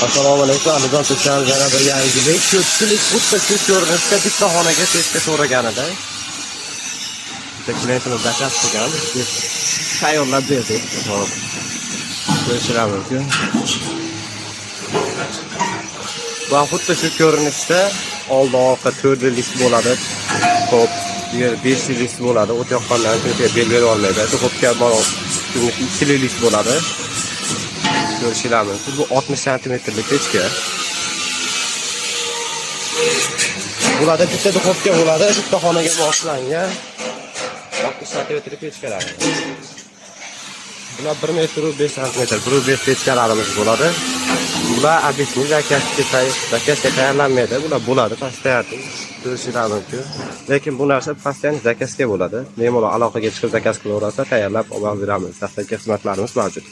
Assalomu alaykum, Andijon Turkiyamiz yana bir yangilik. Ko'pchilik xuddi shu ko'rinishda bitta xonaga pechka so'raganida. Bitta klientimiz zakaz qilgan. Biz tayyorlab berdik. Hop. Ko'rishingiz mumkin. Va xuddi shu ko'rinishda oldi orqa to'rtli list bo'ladi. Xo'p, bu yer 5 list bo'ladi. O't yoqqandan keyin bel berib olmaydi. Duxovka ikkili list bo'ladi. Ko'rishingiz mumkin. Bu 60 santimetrlik pechka. Bo'ladi, bitta duxovka bo'ladi, bitta xonaga moslangan 60 santimetrlik pechkalar. Bular 1 metr 5 santimetr, 1,5 pechkalarimiz bo'ladi. Bular обычный zakazga tayyorlanmaydi. Bular bo'ladi, постоянно ko'rishingiz mumkin. Lekin bu narsa постоянно zakazga bo'ladi. Bemalol aloqaga chiqib zakaz qilaversa, tayyorlab olib beramiz. Dastlabki xizmatlarimiz mavjud.